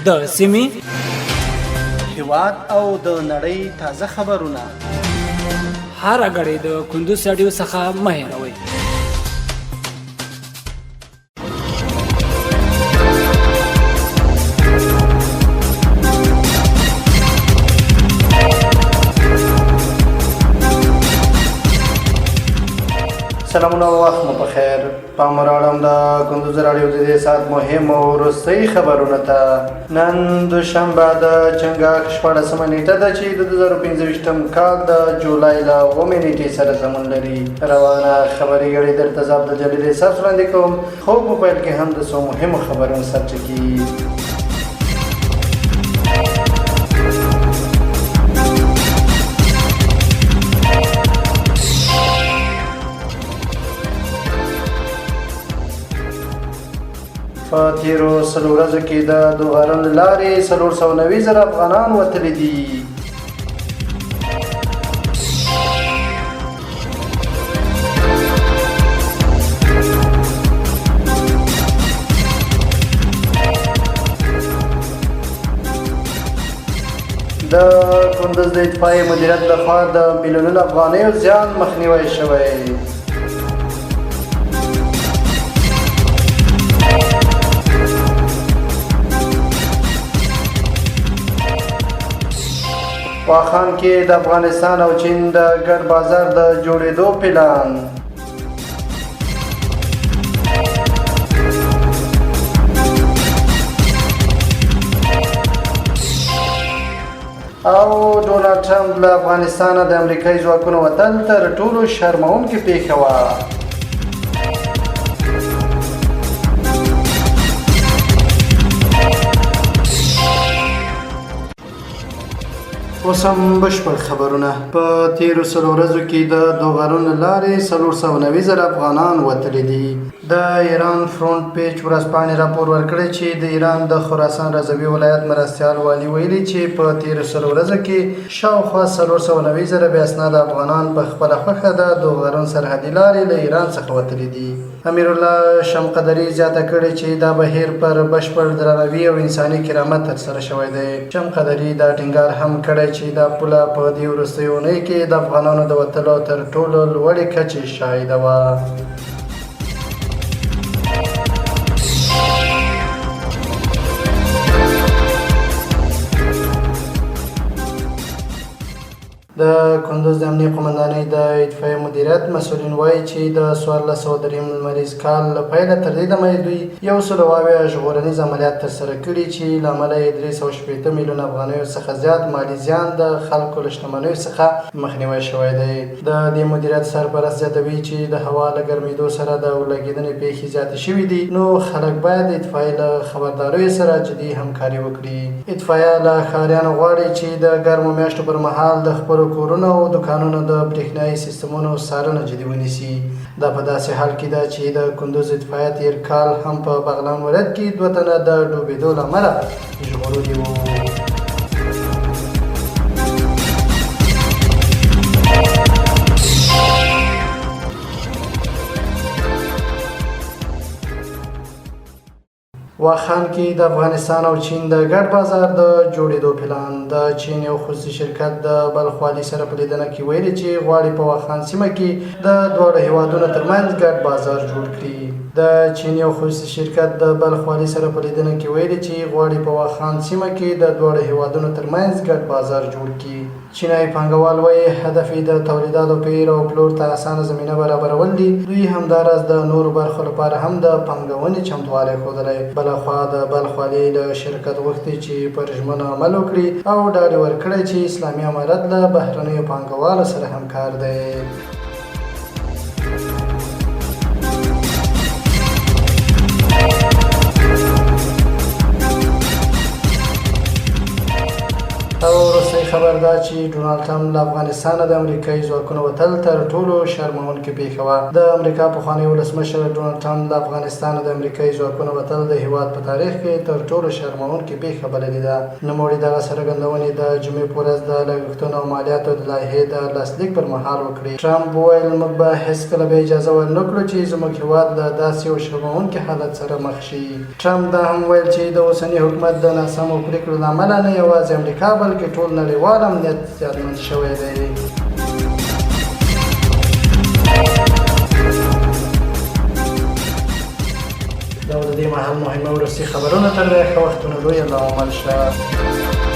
د سیمې، هیواد او د نړۍ تازه خبرونه هره ګړۍ د کندوز راډیو څخه مه هېروئ. سلامونه او وخت مو په خیر. پام راړم د کندوز راډیو د دې ساعت مهم او وروستۍ خبرونه ته. نن دوشنبه د چنګاښ 16مه نیټه ده چې د 2025 کال د جولای له 7مې نیټې سره سمون لري. روانه خبري ګړۍ درته زه عبدالجلیل احساس وړاندې کوم، خو په پیل کې هم د څو مهمو خبرونو سرټکي. په تیرو 20 ورځو کې د دوغارن له لارې 490,000 افغانان وتلي دي. د کندز د اطفایې مدیریت لخوا د میلیونونو افغانیو زیان مخنیوی شوی. واخان کې د افغانستان او چین د ګډ بازار د جوړېدو پلان. او ډونالډ ټرمپ له افغانستانه د امریکایي ځواکونو وتل تر ټولو شرمونکې پېښه وه. اوس هم بشپړ خبرونه. په تیرو 20 ورځو کې د دوغارون له لارې 490,000 افغانان وتلي دي. د ایران فرونټ پیج ورځپاڼې راپور ورکړی چې د ایران د خراسان رضوي ولایت مرستیال والي ویلي چې په تیرو 20 ورځو کې شاوخوا 490,000 بې اسناده افغانان په خپله خوښه د دوغارون سرحدي لارې له ایران څخه وتلي دي. امیرالله شمقدري زیاته کړې چې دا بهیر پر بشپړ درناوي او انساني کرامت ترسره شوی دی. شمقدري دا ټینګار هم کړی چې دا پوله په دې وروستیو اونیو کې د افغانانو د وتلو تر ټولو لوړې کچې شاهده وه. د کندوز د امنیې قومندانۍ د اطفایې مدیریت مسؤلین وایي چې د 1403 لمریز کال له پیله تر دې دمه یې دوی 170 ژغورنیز عملیات ترسره کړي چې له امله یې 360 میلیون افغانیو څخه زیات مالي زیان د خلکو له شتمنیو څخه مخنیوی شوی دی. د دې مدیریت سرپرست زیاتوي چې د هوا له ګرمېدو سره د اورلګېدنې پېښې زیاتې شوې دي، نو خلک باید د اطفایې له خبرداریو سره جدي همکاري وکړي. اطفایه له ښاریانو غواړي چې د ګرمو میاشتو پر مهال د خپلو کورونو او دوکانونو د برېښنايي سیستمونو څارنه جدي ونیسي. دا په داسې حال کې ده چې د کندوز اطفایه تېر کال هم په بغلان ولایت کې دوه تنه د ډوبېدو له امله ژغورلي وو. واخان کې د افغانستان او چین د ګډ بازار د جوړېدو پلان. د چین یو خصوصي شرکت د بلخ والي سره په لیدنه کې ویلي چې غواړي په واخان سیمه کې د دواړو هیوادونو ترمنځ ګډ بازار جوړ کړي. د چین یو خصوصي شرکت د بلخ والي سره په لیدنه کې ویلي چې غواړي په واخان سیمه کې د دواړو هیوادونو ترمنځ ګډ بازار جوړ کړي. چینایي پانګوال وایي، هدف یې د تولیداتو پېر او پلور ته اسانه زمینه برابرول دي. دوی همداراز د نورو برخو لپاره هم د پانګونې چمتوالی ښودلی. بله خوا د بلخ والي له شرکت غوښتي چې پر ژمنو عمل وکړي او ډاډ یې ورکړی چې اسلامي امارت له بهرنیو پانګوالو سره همکار دی. او وروستۍ خبر دا چې ډونالډ ټرمپ له افغانستانه د امریکایي ځواکونو وتل تر ټولو شرموونکې پېښه وه. د امریکا پخوانی ولسمشر ډونالډ ټرمپ له افغانستانه د امریکایي ځواکونو وتل د هیواد په تاریخ کې تر ټولو شرموونکې پېښه بللې ده. نوموړي دغه څرګندونې د جمعې په ورځ د لګښتونو او مالیاتو د لایحې د لاسلیک پر مهال وکړې. ټرمپ وویل، موږ به هېڅکله به اجازه ورنه کړو چې زموږ هیواد له داسې یو شرموونکي حالت سره مخ شي. ټرمپ دا هم وویل چې د اوسني حکومت د ناسمو پرېکړو له امله نه یوازې امریکا بلکې ټول نړیوال امنیت زیانمن شوی دی. دا و د دې مهال مهمه وروستي خبرونه. تر بیا ښه وختونه، لوی الله مو مل شه.